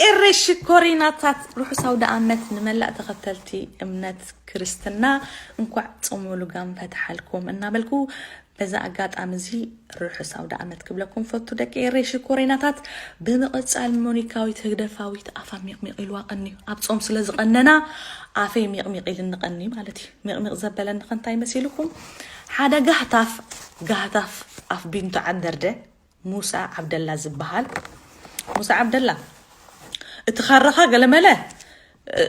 ኤሬ ሽኮሪናታት፣ ርሑስ ኣውደ ኣመት ንመላእ ተኸተልቲ እምነት ክርስትና። እንኳዕ ጾም ልጓም ፈትሓልኩም እናበልኩ፣ በዛ ኣጋጣሚ እዚ ርሑስ ኣውደ ኣመት ክብለኩም ፈቱ፣ ደቂ ኤሬ ሽኮሪናታት። ብምቕጻል፣ ሞኒካዊት ህግደፋዊት ኣፋ ሚቕሚቕ ኢልዋ ቀንዩ። ኣብ ጾም ስለ ዝቐነና ኣፈይ ሚቕሚቕ ኢልኒ ቀንዩ ማለት እዩ። ሚቕሚቕ ዘበለኒ ከ እንታይ መሲልኩም? ሓደ ጋህታፍ፣ ጋህታፍ ኣፍ ቢንቶ ዓንደርደ፣ ሙሳ ዓብደላ ዝበሃል። ሙሳ ዓብደላ፣ እቲ ካራኻ ገለመለ፣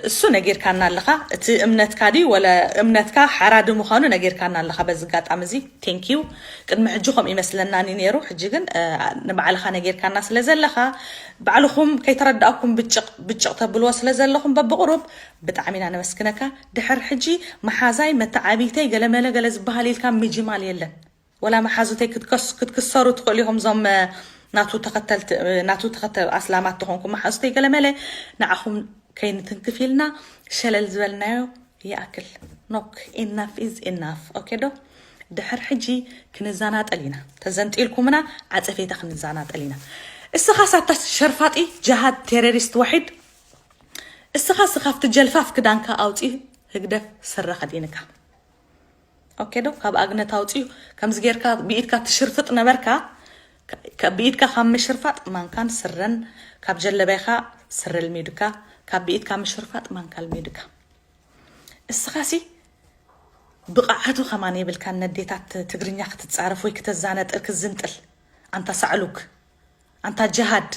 እሱ ነጊርካና ኣለኻ። እቲ እምነትካ ድዩ ወለ እምነትካ ሓራዲ ምዃኑ ነጊርካና ኣለኻ። በዚ ኣጋጣሚ እዚ፣ ቴንኪዩ። ቅድሚ ሕጂ ከምኡ ይመስለናኒ ነይሩ። ሕጂ ግን፣ እ፣ ንባዕልኻ ነጊርካና ስለ ዘለኻ፣ ባዕልኹም ከይተረዳእኩም ብጭቕ ብጭቕ ተብልዎ ስለ ዘለኹም በብቕሩብ ብጣዕሚ ኢና ነመስግነካ። ድሕር ሕጂ መሓዛይ፣ መተዓቢተይ፣ ገለመለ ገለ ዝበሃል ኢልካ ምጅማል የለን። ወላ መሓዙተይ ክትከስ-፣ ክትክሰሩ ትኽእሉ ኢኹም። እዞም፣ እ፣ ናቱ ተኸተልቲ፣ እ፣ ናቱ ተኸተል ኣስላማት ተኾንኩም መሓዙተይ ገለመለ ንዓኹም ከይንትንክፍ ኢልና ሸለል ዝበልናዮ ይኣክል። ኖክ፣ ኢናፍ ኢዝ ኢናፍ። ኦኬ ዶ? ድሕር ሕጂ ክንዘናጠል ኢና። ተዘንጢልኩምና ዓጸፌታ ክንዘናጠል ኢና። እስኻ ሳታ ሸርፋጢ ጀሃድ ቴሮሪስት ዋሒድ፣ እስኻ እስኻ ካብቲ ጀልፋፍ ክዳንካ ኣውጺ ህግደፍ ስረ ከዲንካ። ኦኬ ዶ? ካብ ኣግነት ኣውጺኡ ከምዚ ጌርካ ብኢድካ ትሽርፍጥ ነበርካ። ከ-፣ ከ-፣ ብኢድካ ካብ ምሽርፋጥ ማንካን ስረን፣ ካብ ጀለባይካ ስረ ልሚዱካ፣ ካብ ብኢድካ ምሽርፋጥ ማንካ ልሚዱካ። እስኻሲ ብቕዓቱ ከማን የብልካን ነዴታት ትግርኛ ክትጻረፍ ወይ ክተዛነጥል ክትዝንጥል። ኣንታ ሳዕሉግ፣ ኣንታ ጀሃድ፣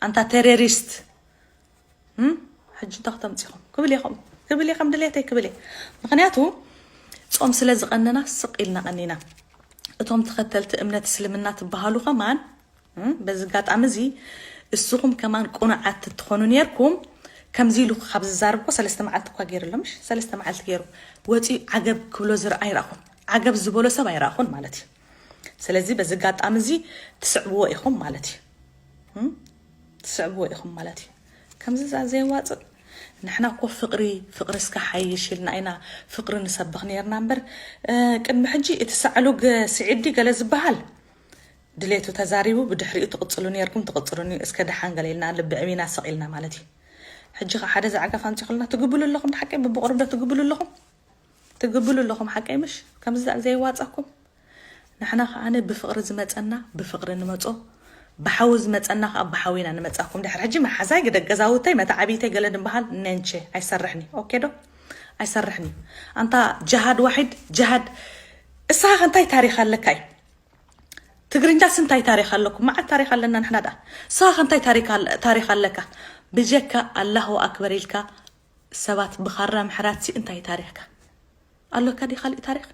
ኣንታ ቴሮሪስት። እም? ሕጂ እንታይ ክተምጺኹም? ክብል እየ ከምኡ። ክብል እየ ከም ድሌተይ ክብል እየ። ምኽንያቱ ጾም ስለ ዝቐነና ስቕ ኢልና ቀኒና። እቶም ተኸተልቲ እምነት እስልምና ትበሃሉ ከማን፣ እም፣ በዚ ኣጋጣሚ እዚ እስኹም ከማን ቁኑዓት ትኾኑ ነይርኩም። ከምዚ ኢሉ ካብ ዝዛረብ እኮ ሰለስተ መዓልቲ እኳ ገይሩ ኣሎ፣ ምሽ? ሰለስተ መዓልቲ ገይሩ ወፂኡ ዓገብ ክብሎ ዝረኣ ኣይረኣኹን። ዓገብ ዝበሎ ሰብ ኣይረኣኹን ማለት እዩ። ስለዚ በዚ ኣጋጣሚ እዚ ትስዕብዎ ኢኹም ማለት እዩ። እም? ትስዕብዎ ኢኹም ማለት እዩ። ከምዚ ዛ-፣ ዘየዋፅእ። ንሕና እኮ ፍቕሪ፣ ፍቕሪ እስከ ሓይሽ ኢልና ኢና ፍቕሪ ንሰብኽ ነይርና እምበር፣ እ፣ ቅድሚ ሕጂ እቲ ሳዕሉግ ስዒድ ድዩ ገለ ዝበሃል ድሌቱ ተዛሪቡ ብድሕሪኡ ትቕፅሉ ነይርኩም፣ ትቕፅሉኒ እስከ ደሓን ገለ ኢልና ልቢ ዕቢና ስቕ ኢልና ማለት እዩ። ሕጂ ኸ ሓደ ዘዓጋፍ ኣምፂኹልና ትግብሉ ኣለኹም፣ ሓቀይ ብብቕሩብ ዶ ትግብሉ ኣለኹም? ትግብሉ ኣለኹም ሓቀይ ምሽ? ከምዚ ዛ-፣ ዘየዋፀኩም። ንሕና ከኣ ብፍቕሪ ዝመጸና ብፍቕሪ ንመጾ፣ ብሓዊ ዝመጸና ከኣ ብሓዊ ኢና ንመጻኩም። ድሕሪ ሕጂ መሓዛይ፣ ግደ ገዛውተይ፣ መተዓቢተይ ገለ ድንበሃል ነንቼ ኣይሰርሕን እዩ። ኦኬ ዶ? ኣይሰርሕን እዩ። ኣንታ ጀሃድ ዋሒድ፣ ጀሃድ፣ እሳኻ ከ እንታይ ታሪኽ ኣለካ እዩ? ትግርኛስ እንታይ ታሪኽ ኣለኩም? መዓት ታሪኽ ኣለና ንሕና ደኣ። እሳኻ ከ እንታይ ታሪኽ ኣለ-፣ ታሪኽ ኣለካ? ብጀካ ኣላሁ ኣክበር ኢልካ ሰባት ብኻራ ምሕራትሲ እንታይ ታሪኽካ? ኣሎካ ድዩ ካልእ ታሪኽ?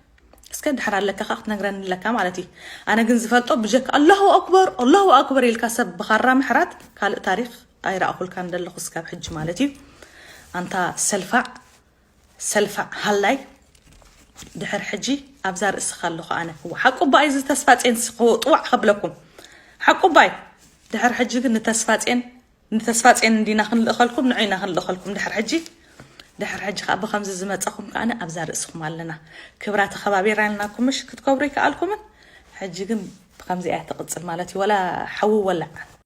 እስከ ድሕር ኣለካ ኸዓ ክትነግረኒ ኣለካ ማለት እዩ። ኣነ ግን ዝፈልጦ ብጀካ ኣላሁ ኣክበር፣ ኣላሁ ኣክበር ኢልካ ሰብ ብኻራ ምሕራት ካልእ ታሪኽ ኣይረኣኹልካን ዘለኹ እስካብ ሕጂ ማለት እዩ። ኣንታ ሰልፋዕ፣ ሰልፋዕ ሃላይ፣ ድሕር ሕጂ ኣብዛ ርእስኻ ኣለኹ ኣነ። እዋ፣ ሓቁ እባ እዩ እዚ ተስፋጼን ስ-፣ ጥዋዕ ከብለኩም። ሓቁ እባ እዩ። ድሕር ሕጂ ግን ንተስፋጼን ንተስፋጼን እንዲና ክንልእኸልኩም፣ ንዑ ኢና ክንልእኸልኩም። ድሕር ሕጂ፣ ድሕር ሕጂ ከኣ ብኸምዚ ዝመጻኹም ከኣ ኣብዛ ርእስኹም ኣለና። ክብራ ተኸባቢርና ኢልናኩም፣ ምሽ ክትከብሩ ይከኣልኩምን። ሕጂ ግን ብኸምዚ እያ ትቕጽል ማለት እዩ። ወላ ሓዊ ወላዕ።